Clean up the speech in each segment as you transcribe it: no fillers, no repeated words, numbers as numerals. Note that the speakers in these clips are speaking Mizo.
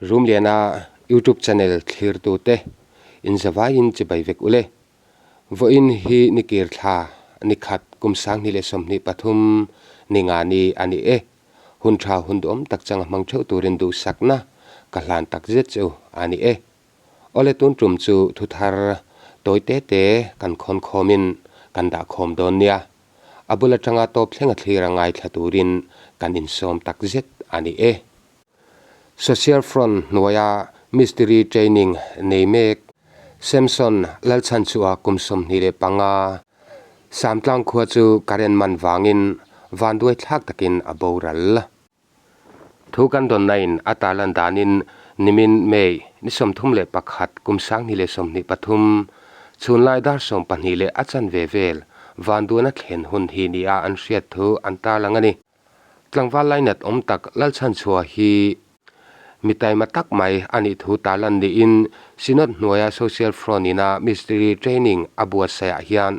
Rumliana YouTube channel thlirtute inzavaiin chibai vek ule. Vawiin hi nikir thla nikhat kum 2023 ni nga ni a ni e. Hun tha hun duhawm tak changa hmang theuh turin duhsakna ka hlan tak zet chu a ni e. Awle tun tum chu thu thar tawi te te kan khawn khawmin kan dah khawm dawn nia. A bul atanga tawp thlenga thlir a ngaithla turin kan insawm tak zet a ni e. Social Front hnuaia Mistiri training nei mek Samson Lalchhanchhuah kum 25, Samtlang khua chu current man vangin vanduai thlak takin a boral. Thu kan dawnnain a tarlan danin nimin May ni 31 kum 2023 chhunlai dar 12 leh a chanve vel vanduaina thlen hun hi nia an hriat thu an tarlang a ni. Tlangval lainat awm tak Lalchhanchhuah hi mi taima tak mai a nih thu tarlan niin Synod hnuaia Social Front ina Mistiri Training a buatsaihah hian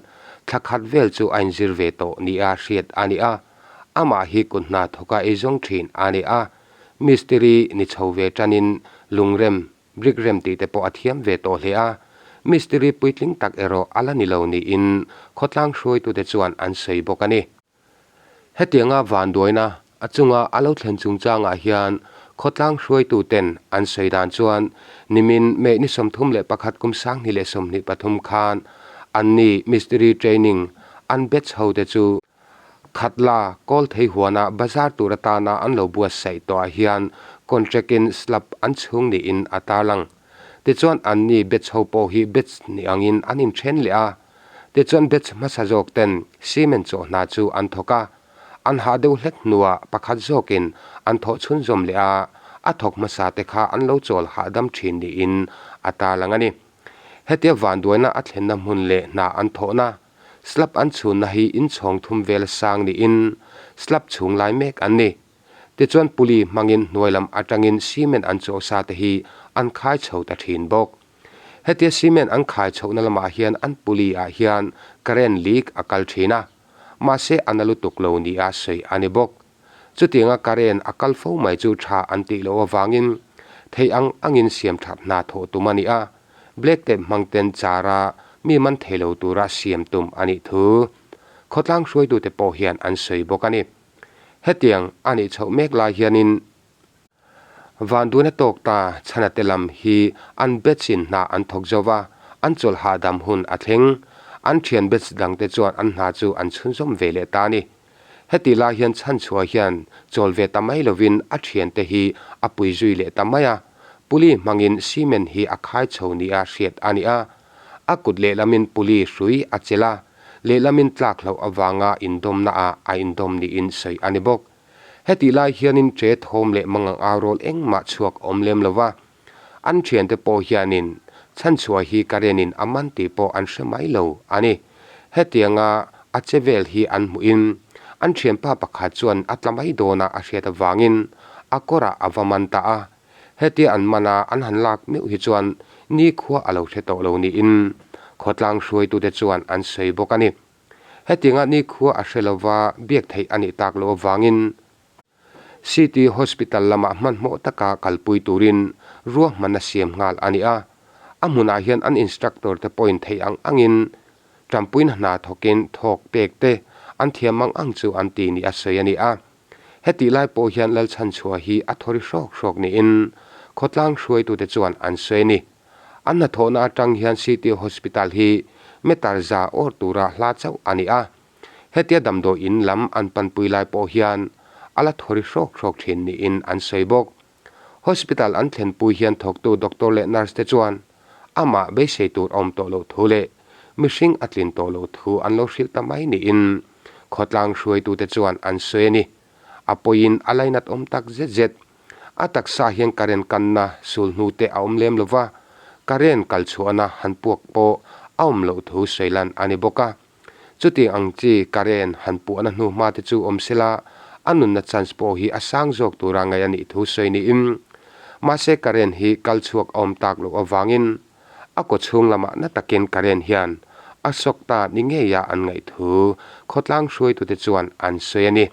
thla khat vel chu a inzir ve tawh nia hriat a ni a. Amah hi kut hna thawka ei zawng thin a ni a, Mistiri ni chho ve tanin lungrem, brick rem tih te pawh a thiam ve tawh hle a. Mistiri puitling tak erawh a la ni lo niin khawtlang hruaitute chuan an sawi bawk a ni. Hetianga vanduaina a chunga a lo thlen chungchangah hian khawtlang hruaituten an sawi dan chuan nimin May ni 31 kum 2023 khan anni Mistiri Training an batch hote chu Khatla kawl thei huana bazar tur atana an lo buatsaih tawhah hian contract-in slab an chhung niin a tarlang. Tichuan anni batch ho pawh hi batch ni angin an inthen leh a. Tichuan batch hmasa zawk ten cement chawh hna chu an thawk a, an hah deuh hlek hnuah pakhat zawkin an thawh chhunzawm leh a, a thawk hmasa te kha an lo chawl hahdam thin niin a tarlang a ni. Hetia vanduaina a thlenna hmun leh hna an thawhna, slab an chhunna hi inchhawng thum vel sang niin slab chhung lai mek an ni. Tichuan puli hmangin hnuai lam atangin cement an chawh sa te hi an khai chho ta thin bawk. Hetia cement an khai chhohna lamah hian an puli ah hian current leak a kal thin a, mahse a na lutuk lo nia sawi a ni bawk. Chutianga current a kal fo mai chu tha an tih loh avangin thei ang angin siam that hna thawh tum a ni a, black tape hmang ten chara mi man thei lo tura siam tum a nih thu khawtlang hruaitute pawh hian an sawi bawk a ni. Hetiang a nih chhoh mek lai hianin Vanduana tawk ta chhana te lam hi an batch in hna an thawk zo va, an chawlh hahdam hun a thleng. An thian batch dang te chuan an hna chu an chhunzawm ve leh ta a ni. Heti lai hian chhanchhuah hian chawl ve ta mai lovin a thian te hi a pui zui leh ta mai a. Puli hmangin cement hi a khai chho nia hriat a ni a. A kut lehlamin puli hrui a chelh a, lehlamin tlak hloh avanga indawmna ah a indawm niin sawi a ni bawk. Hetih lai hianin ṭe thawm leh mangang au rawl engmah chhuak awm lem lo va, an ṭhiante pawh hianin chhanchhuah hi ka renin a man tih pawh an hre mai lo a ni. Hetianga a che vel hi an hmuhin an ṭhianpa pakhat chuan a tla mai dawna a hriat avangin a kawrah a va man ta a. Hetia an mana an han lak meuh hi chuan nikhua a lo hre tawh lo niin khawtlang hruaitute chuan an sawi bawk a ni. Hetianga nikhua a hre lova biak theih a nih tak loh avangin City Hospital lamah hmanhmawh taka kalpui turin ruahman a siam nghal a ni a. A hmunah hian an instructor te pawhin theih ang angin tanpuina hna thawkin thawk pek te an thiam ang ang chu an ti ni a sawi a ni a. Hetih lai pawh hian Lalchhanchhuah hi a thawri hrawk hrawk niin khawtlang hruaitute chuan an sawi a ni. An hnathawhna atang hian City Hospital hi meter za awr tura hla chauh a ni a. Hetia damdawi in lam an panpui lai pawh hian a la thawri hrawk hrawk thin niin an sawi bawk. Hospital an thlenpui hian thawktu doctor leh nurse te chuan amah beisei tur a awm tawh loh thu leh mihring a tlin tawh loh thu an lo hrilh ta mai niin khawtlang hruaitute chuan an sawi a ni. A pawiin a lainat awm tak zet zet. A taksa hian current kanna sul hnu te a awm lem lova, current kal chhuahna han puak pawh a awm loh thu sawi lan a ni bawk a. Chutiang ang chi current han puahna hnu hma te chu awm sela, a nunna chance pawh hi a sang zawk tura ngaih a nih thu sawi niin, mahse current hi kal chhuak a awm tak loh avangin a kaw chhung lamah na takin current hian a sawk ta ni ngeia an ngaih thu khawtlang hruaitute chuan an sawi a ni.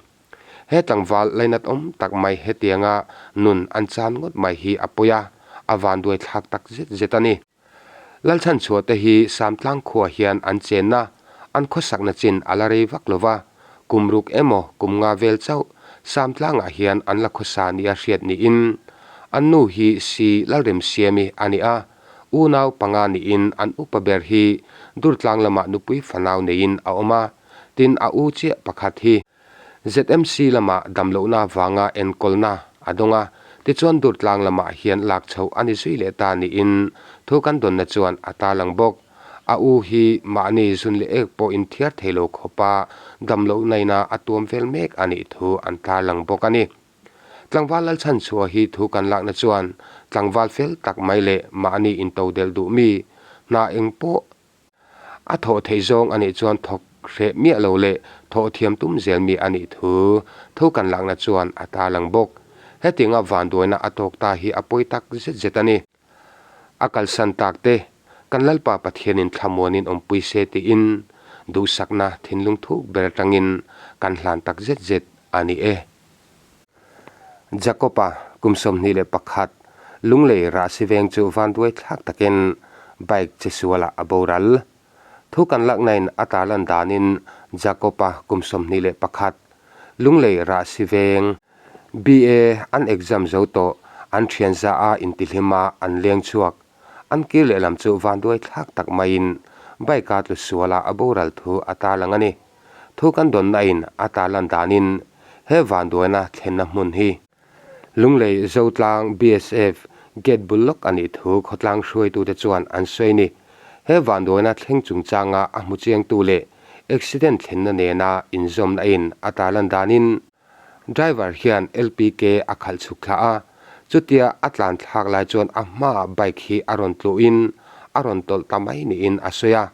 He tlangval lainat awm tak mai hetianga nun an chan ngawt mai hi a pawi a, a vanduai thlak tak zet zet a ni. Lalchhanchhuah te hi Samtlang khua hian an chenna, an khawsakna chin a la rei vak lo va, kum ruk emaw kum nga vel chauh Samtlangah hian an la khawsa nia hriat niin an nu hi Si Lalremsiami a ni a, unau panga niin an upa ber hi Durtlang lamah nupui fanau neiin a awm a, tin a u chiah pakhat hi ZMC lamah damlohna vanga enkawlna a dawng a, tichuan Durtlang lamah hian lak chhoh a ni zui leh ta niin thu kan dawnna chuan a tarlang bawk. A u hi mahni zun leh ek pawh inthiar thei lo khawpa damlohna ina a tuam vel mek a nih thu an tarlang bawk a ni. Tlangval Lalchhanchhuah hi thu kan lakna chuan tlangval fel tak mai leh mahni intodelh duh mi, hna eng pawh A thawh theih zawng a nih chuan thawk hreh miah lo leh thawh thiam tum zel mi a nih thu thu kan lakna chuan a tarlang bawk. Hetianga vanduaina a tawk ta hi a pawi tak zet zet a ni. A kalsan tak te, kan Lalpa Pathianin thlamuanin awmpui se tiin duhsakna thinlung thuk ber atangin kan hlan tak zet zet a ni e. Jakob-a kum 21 Lunglei Rahsi veng chu vanduai thlak takin bike che sualah a boral. Thu kan laknain a tarlan danin Jakob-a kum 21 Lunglei Rahsi veng BA an exam zo tawh an thian za a intihlim a an leng chhuak. An kir lehlam chu vanduai thlak tak maiin bike-a tlu sualah a boral thu a tarlang a ni. Thu kan dawnnain a tarlan danin he vanduaina thlenna hmun hi Lunglei Zotlang BSF gate bul lawk a nih thu khawtlang hruaitute chuan an sawi ni. He vanduaina thleng chungchanga a hmu chiangtu leh accident thlenna nena inzawmna in a tarlan danin driver hian LPK a khalh chhuk thla a, chutia a tlan thlak lai chuan a hmaah bike hi a rawn tluhin a rawn tawlh ta mai niin a sawi a.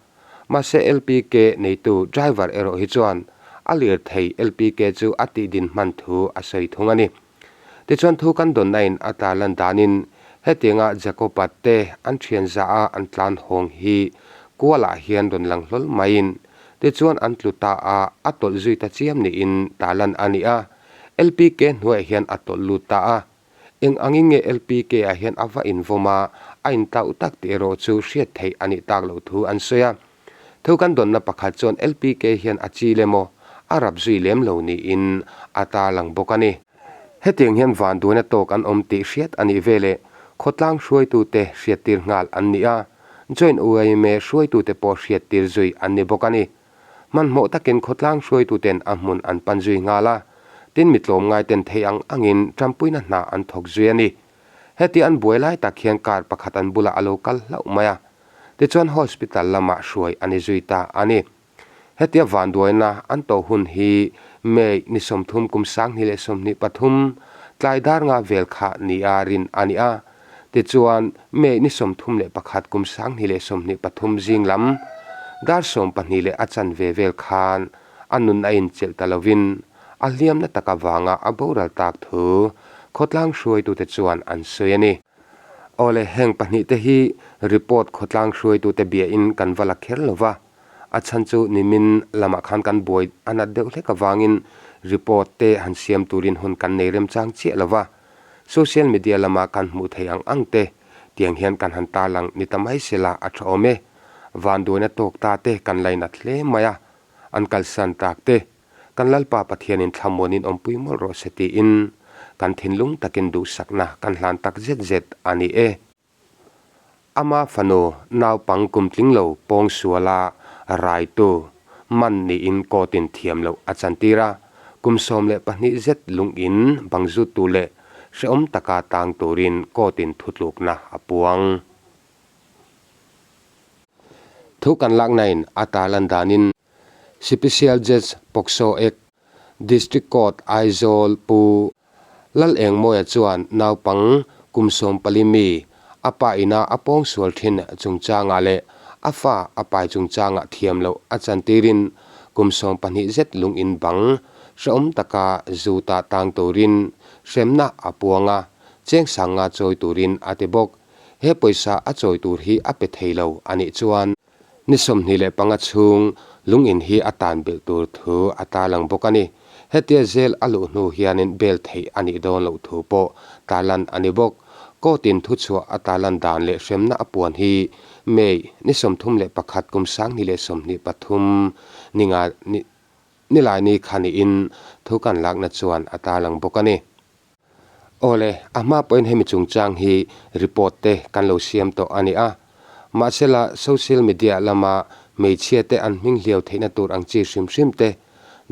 Mahse LPK neitu driver erawh hi chuan a lirthei LPK chu a tih din hman thu a sawi thung a ni. Tichuan thu kan dawnnain a tarlan danin hetianga Jacob-a te an thian za a an tlan hawng hi kualah hian rawn lang hlawl maiin tichuan an tlu ta a, a tawlh zui ta chiam niin tarlan a ni a. LPK hnuaiah hian a tawlh lut ta a. Eng angin nge LPK ah hian a va invawm a, a intauh tak tih erawh chu hriat theih a nih tak loh thu an sawi a. Thu kan dawnna pakhat chuan LPK hian a chil emaw, a rap zui lem lo niin a tarlang bawk a ni. Hetiang hian vanduaina tawk an awm tih hriat a nih veleh khawtlang hruaitute hriattir nghal an ni a, Joint yma hruaitute pawh hriattir zui an ni bawk a ni. Hmanhmawh takin khawtlang hruaituten a hmun an pan zui nghal a, tin mi tlawmngaiten thei ang angin ṭampuina hna an thawk zui a ni. Heti an buai lai tak hian car pakhat an bulah a lo kal hlauh mai a, tichuan hospital lamah hruai a ni zui ta a ni. Hetia vanduaina an tawh hun hi May ni 30 kum 2023 tlai dar nga vel kha nia rin a ni a, Tichuan, May ni 31 kum 2023 zing lam dar 12 leh a chanve vel khan a nun a inchelh ta lovin a hliamna tak avanga a boral tak thu khawtlang hruaitute chuan an sawi a ni. Awle, heng pahnihte hi report khawtlang hruaitute biain kan va la kher lo va, a chhan chu nimin lamah khan kan buai a nat deuh hlek avangin report te han siam turin hun kan nei remchang chiah lo va. Social media lama kan hmuh theih ang ang te tiang hian kan han tarlang ni ta mai sela a tha awm e. Vanduaina tawk ta te kan lainat hle mai a, an kalsan tak te kan Lalpa Pathianin thlamuanin awmpui mawlh rawh se tiin kan thinlung takin duhsakna kan hlan tak zet zet a ni e. Ama fanu naupang kumtling lo pawng suala raitu man niin court-in thiam loh a chantir a, kum 12 zet lungin bang zuttu leh hrehawm taka tang turin court-in thutlukna a puang. Thu kan laknain a tarlan danin Sipicial Judge POCSO Act District Court Aizawl Pu Lalengmawia chuan naupang kum 14 mi a pa ina a pawngsual thin chungchangah leh a fa a pai chungchangah thiam loh a chantirin kum 12 zet lungin bang hrehawm taka zuta tang turin hremna a puang a, cheng sanga chawi turin a ti bawk. He pawisa a chawi tur hi a pe thei lo a nih chuan Ni 25 chhung lungin hi a tan belh tur thu a tarlang bawk a ni. Hetia jail a luh hnu hianin bail theih a nih dawn loh thu pawh tarlan a ni bawk. Court-in thuchhuah a tarlan dan leh hremna a puan hi May ni 31 kum 2023 ninga Nilaini kha niin thu kan lakna chuan a tarlang bawk a ni. Awle, a hma pawhin hemi chungchang hi report te kan lo siam tawh a ni a. Mahsela, social media lama hmeichhia te an hming hliau theihna tur ang chi hrim hrim te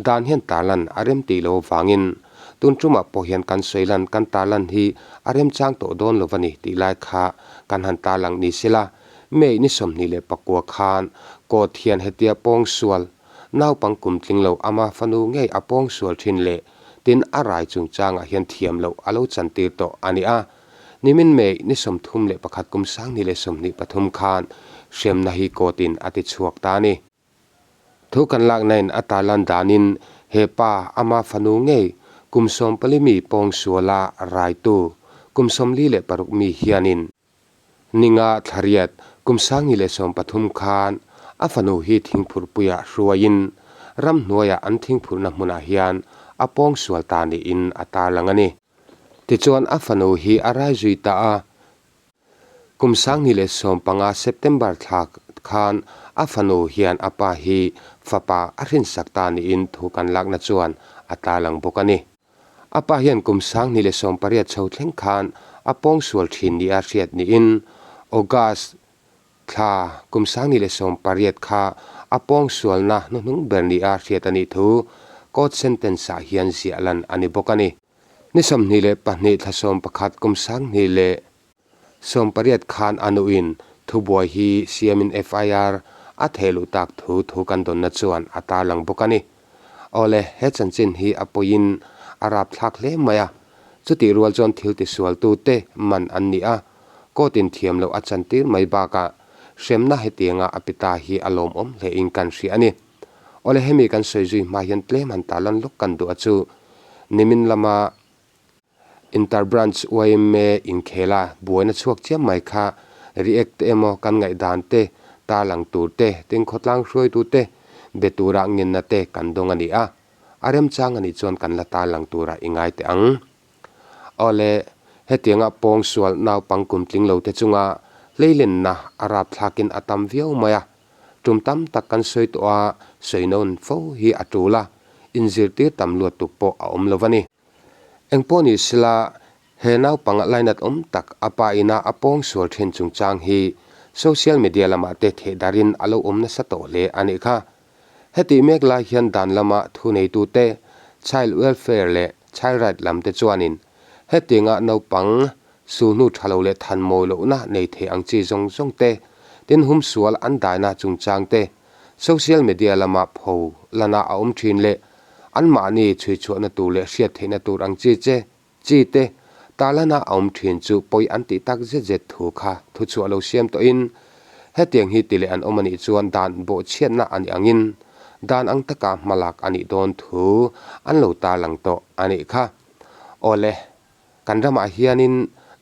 dan hian tarlan a rem tih lo avangin tun tumah pawh hian kan sawi lan kan tarlan hi a remchang tawh dawn lo a ni tih lai kha kan han tarlang ni sela, May ni 29 khan court hian hetia pawngsual Naupang kum tling lo ama fanu ngei a pawngsual thin leh tin a rai chungchangah hian thiam loh a lo chantir tawh a ni a. Nimin May ni 31 kum 2023 khan hremna hi court-in a ti chhuak ta a ni. Thu kan laknain a tarlan danin he pa ama fanu ngei kum 14 mi pawngsuala raitu kum 46 mi hianin Ninga thlariat kum 2013 khan a fanu hi thingphurhpuiah hruaiin ramhnuaiah an thingphurhna hmunah hian a pawngsual ta niin a tarlang a ni. Tichuan a fanu hi a rai zui ta a, kum 2015 September thla khan a fanu hian a pa hi fapa a hrinsak ta niin thu kan lakna chuan a tarlang bawk a ni. A pa hian kum 2018 chho thleng khan a pawngsual thin nia hriat niin August thla kum 2018 kha a pawngsualna hnuhnung ber nia hriat a nih thu court sentence-ah hian ziah lan a ni bawk a ni. Ni 22 thla 11 kum 2018 khan a nuin thubuai hi siamin FIR a theh luh tak thu thu kan dawnna chuan a tarlang bawk a ni. Awle, he chanchin hi a pawiin a rapthlak hle mai a, chutih rual chuan thil tisualtute man an ni a, court in thiam loh a chantir mai bakah hremna hetianga a pe ta hi a lawmawm hlein kan hria a ni. Awle, hemi kan sawi zui hma hian tlem han tarlan lawk kan duh a chu nimin lama Inter-Branch yma inkhela buaina chhuak chiam mai kha react te emaw kan ngaihdan te, tarlang tur te, tin khawtlang hruaitu te be tura ngenna te kan dawng a ni a, a remchang a nih chuan kan la tarlang tura i ngai teh ang. Awle, hetianga pawngsual naupang kum tling lo te chunga hleilenna a rapthlakin a tam viau mai a, tum tam tak kan sawi tawh a, sawi nawn fo hi a tul a, inzirtir tam luat tuk pawh a awm lo va ni. Engpawh ni sela, he naupang lainat awm tak a pa ina a pawngsual thin chungchang hi social media lamah te thehdarin a lo awm nasa tawh hle a nih kha. Hetih mek lai hian dan lama thuneitute, child welfare leh child right lam te chuanin hetianga naupang sulhnu tha lo leh than mawi lohna nei thei ang chi zawng zawng te, tin humsual an daina chungchang te social media lama pho lana a awm thin leh Anmahni chhuichhuahna tur leh hriat theihna tur ang chi che chi te talana a awm thin chu pawi an tih tak zet zet thu kha thuchhuah lo siam tawhin hetiang hi ti leh an awm a nih chuan dan bawhchhiatna a nih angin dan ang taka hmalak a nih dawn thu an lo tarlang tawh a nih kha. Awle, kan ramah hianin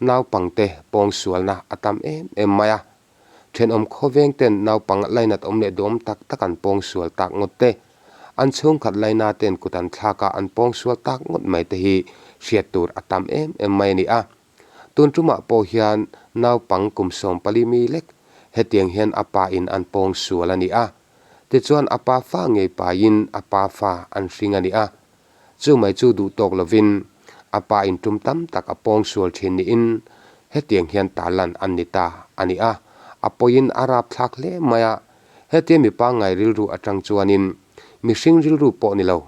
naupangte pawngsualna a tam em em mai a, Thenawm khawveng ten naupang lainat awm leh duhawm tak tak an pawng sual tak ngawt te, an chhungkhat laina ten kut an thlak a an pawng sual tak ngawt mai te hi hriat tur a tam em em mai a ni a. Tun tumah pawh hian naupang kum 14 mi lek hetiang hian a pa in an pawng sual a ni a. Tichuan a pa fa ngei paiin a pa fa an hring a ni a. Chu mai chu duh tawk lovin a pa in tum tam tak a pawng sual thin niin hetiang hian tarlan an ni ta a ni a, a pawiin a rapthlak hle mai a, hetia mi pangngai rilru atang chuanin mihring rilru pawh ni lo,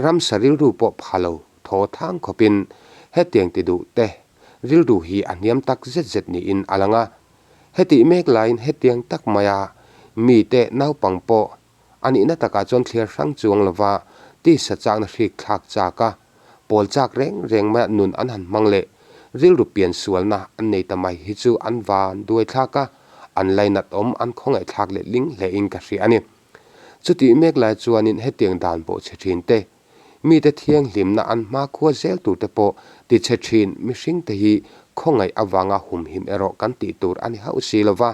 ramsa rilru pawh pha lo thaw thang khawpin hetiang ti duh te rilru hi a hniam tak zet zet niin a lang a, hetih mek laiin hetiang tak maia mite naupang pawh A nihna takah chuan thliar hrang chuang lova tisa chakna hrik thlak chak a, pawl chak reng reng maia nun an han hmang leh rilru pian sualna an nei ta mai hi chu an van duai thlak a, an lainat awm an khawngaih thlak leh ling hlein ka hria a ni. Chutih mek lai chuanin hetiang dan pawh chhe thin te, mite thianghlimna an hmakhua zel tur te pawh ti chhe thin mihringte hi khawngaih avanga humhim erawh kan tih tur a ni hauh si lova,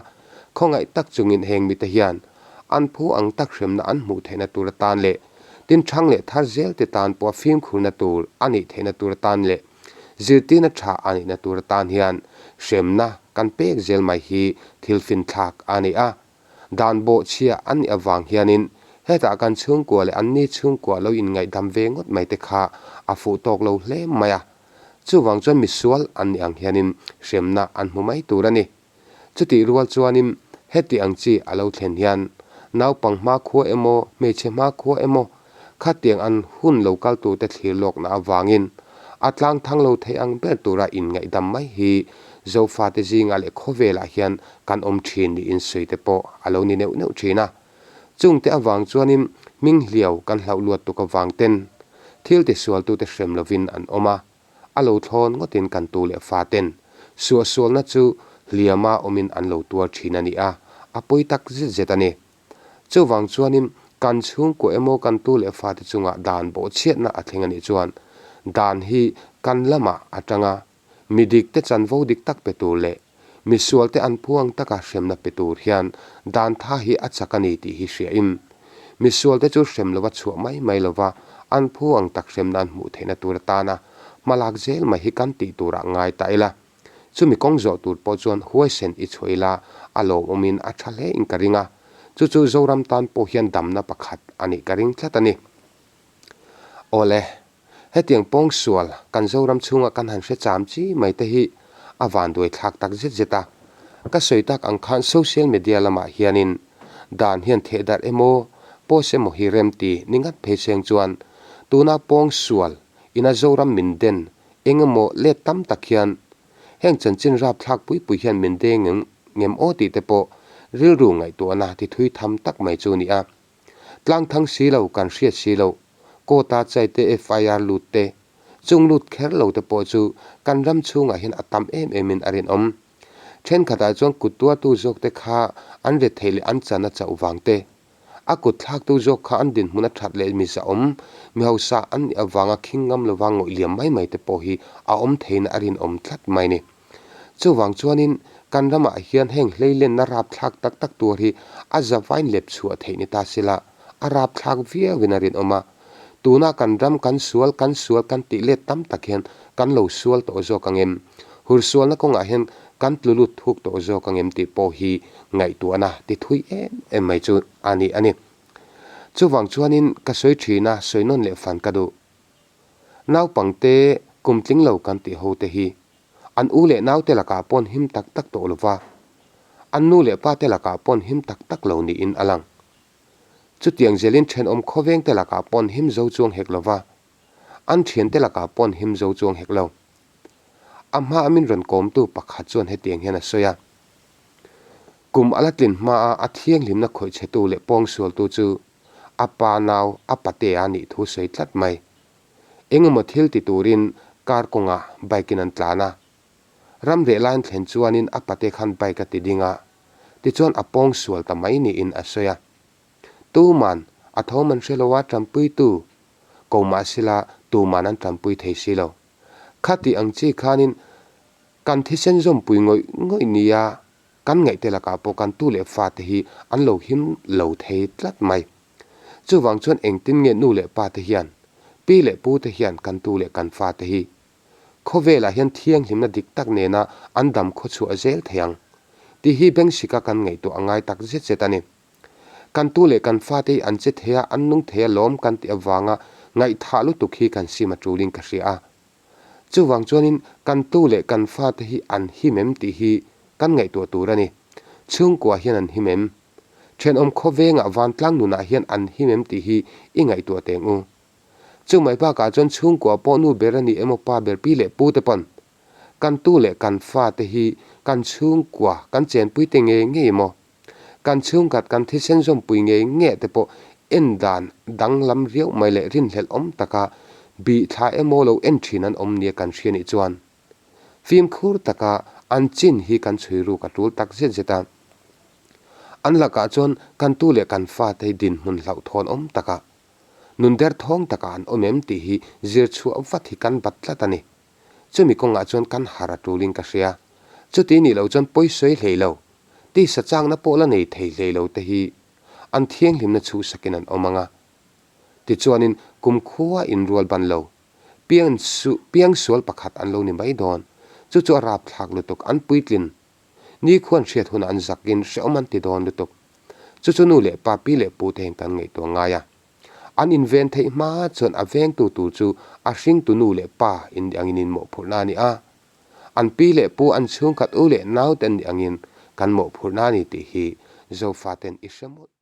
khawngaih tak chungin heng mite hian an phu ang tak hremna an hmuh theihna tur atan leh. Tin, ṭhang leh thar zel te tan pawha fimkhurna tur a nih theihna tur atan leh zirtirna ṭha a nihna tur atan hian hremna kan pek zel mai hi thil finthlak a ni a. Dan bawhchhia a nih avang hianin hetah kan chhungkua leh anni chhungkua lo inngaihdam ve ngawt mai te kha a fuh tawk lo hle mai a. Chuvang chuan misual an nih ang hianin hremna an hmu mai tur a ni. Chutih rual chuanin heti ang chi a lo thlen hian naupang hmakhua emaw hmeichhe hmakhua emaw khatiang an hun lo kal turte thlir lawkna avangin a tlang thang lo thei ang ber tura inngaihdam mai hi Zofate zingah leh khawvelah hian kan awm thin niin sawi te pawh a lo ni neuh neuh thin a. Chungte avang chuanin hming hliau kan hlauh luat tuk avang ten thil tisualtute hrem lovin an awm a. A lo thlawn ngawtin kan tu leh fa ten suahsualna chu hliama awmin an lo tuar thin a ni a, a pawi tak zet zet a ni. Chuvang chuanin kan chhungkua emaw kan tu leh fate chungah dan bawhchhiatna a thleng a nih chuan dan hi kan lamah atanga mi dikte chanvo dik tak pe tur leh Misualte an phuang taka hremna pe tur hian dan tha hi a chak a ni tih hi hriain, misualte chu hrem lova chhuah mai mai lova an phuang tak hremna an hmuh theihna tur atana hmalak zel mai hi kan tih turah ngai ta ila. Chumi kawng zawh tur pawh chuan huaisen i chhuah ila a lawmawmin a tha hle in ka ring a, chu chu Zoram tan pawh hian damna pakhat a nih ka ring tlat a ni. Awle. Hetiang pawngsual kan Zoram chhunga kan han hre cham chi mai te hi a vanduai thlak tak zet zet a. Ka sawi tak ang khan social media lamah hianin dan hian theh darh emaw post emaw hi rem ti ni ngat phei seng chuan tuna pawngsual ina Zoram min den eng emaw let tam tak hian heng chanchin rapthlak pui pui hian min deng ngem aw tih te pawh rilru ngaihtuahna ti thui tham tak mai chu ni a. Tlang thang si lo, kan hriat si lo. Court-a chaite FIR lut te, chung lut kher lo te pawh chu kan ram chhungah hian a tam em emin a rinawm. Thenkhatah chuan kut tuartu zawk te kha an ret theih leh an chan a chauh vang te, a kut thlaktu zawk kha an dinhmun a that leh mi zahawm, mi hausa an nih avanga khing ngam lova ngawih liam mai mai te pawh hi a awm theihna a rinawm tlat mai ni. Chuvang chuanin kan ramah hian heng hleilenna rapthlak tak tak tur hi a zavain lep chhuah theih ni ta sila, a rapthlak viauin a rinawm a. Tuna kan ram kan sual kan sual kan tih let tam tak hian kan lo sual tawh zawk ang em? Hursualna kawngah hian kan tlu lut thuk tawh zawk ang em tih pawh hi ngaihtuahna ti thui em em mai chu a ni a ni. Chuvang chuanin ka sawi thin a, sawi nawn leh fan ka duh. Naupangte kum tling lo kan tih ho te hi an u leh naute lakah pawn him tak tak tawh lova, an nu leh pate lakah pawn him tak tak lo niin a lang. Chutiang zelin thenawm khawvengte lakah pawn him zo chuang hek lova, an thiante lakah pawn him zo chuang hek lo. A hmaa min rawn kawmtu pakhat chuan hetiang hian a sawi a, Kum a la tlin hmaa a thianghlimna khawihchhetu leh pawngsualtu chu a pa nau a patea nih thu sawi tlat mai. Engemaw thil ti turin car kawngah bike in an tlan a. Ram reh lai an thlen chuanin a pate khan bike a ti ding a, tichuan a pawng sual ta mai niin a sawi a. Tuman a thawm an hre lo a, tanpuitu ko mah sila tuman an tanpui thei si lo. Khati ang chi khanin kan thisen zawmpui ngawih ngawih nia Kan ngaihte lakah pawh kan tu leh fate hi an lo him lo thei tlat mai. Chuvang chuan engtin nge nu leh pate hian, pi leh pute hian kan tu leh kan fate hi khawvelah hian thianghlimna dik tak nena an dam khawchhuah zel thei ang tih hi Bengsika kan ngaihtuah a ngai tak zet zet a ni. Kan tu leh kan fate hi an che thei a, an nung thei a lawm kan tih avanga ngaihthah lutuk hi kan sim a tulin ka hria a. Chuvang chuanin kan tu leh kan fate hi an him em tih hi kan ngaihtuah tur a ni. Chhungkua hian an him em? Thenawm khawvengah vantlang nunah hian an him em tih hi i ngaihtuah teng u. Chumai bakah chuan chhungkua pawh nu ber a ni emaw pa ber pi leh pu te pawn kan tu leh kan fate hi kan chhungkua kan chenpui te ngei ngei emaw Kan chhungkhat kan thisen zawmpui ngei ngei te pawh en dan danglam riauh mai leh rinhlelh awm taka bih thla emaw lo en thin an awm nia kan hria nih chuan fimkhur taka an chin hi kan chhui ruk a tul tak zet zet a. An lakah chuan kan tu leh kan fate hi dinhmun hlauhthawn awm taka nun derthawng taka an awm em tih hi zir chhuah vat hi kan bat tlat a ni. Chumi kawngah chuan kan har a tulin ka hria. Chuti nih loh chuan pawisawi hlei lo. Tisa chakna pawh la nei thei hlei lo te hi an thianghlimna chhuhsakin an awm ang a. Tichuanin kumkhua inrual ban lo, piang piangsual pakhat an lo ni mai dawn. Chu chu a rapthlak lutuk, an puitlin. Nikhuan hriat hunah an zakin hrehawm an ti dawn lutuk. Chu chu nu leh pa, pi leh pu te hian kan ngaihtuah ngai a. An inven theih hma chuan a vengtu tur chu a hringtu nu leh pa in nih angin in mawhphurhna a ni a. An pi leh pu an chhungkhat u leh nau te an nih angin kan mawhphurhna a ni tih hi Zofa ten i hre mawlh.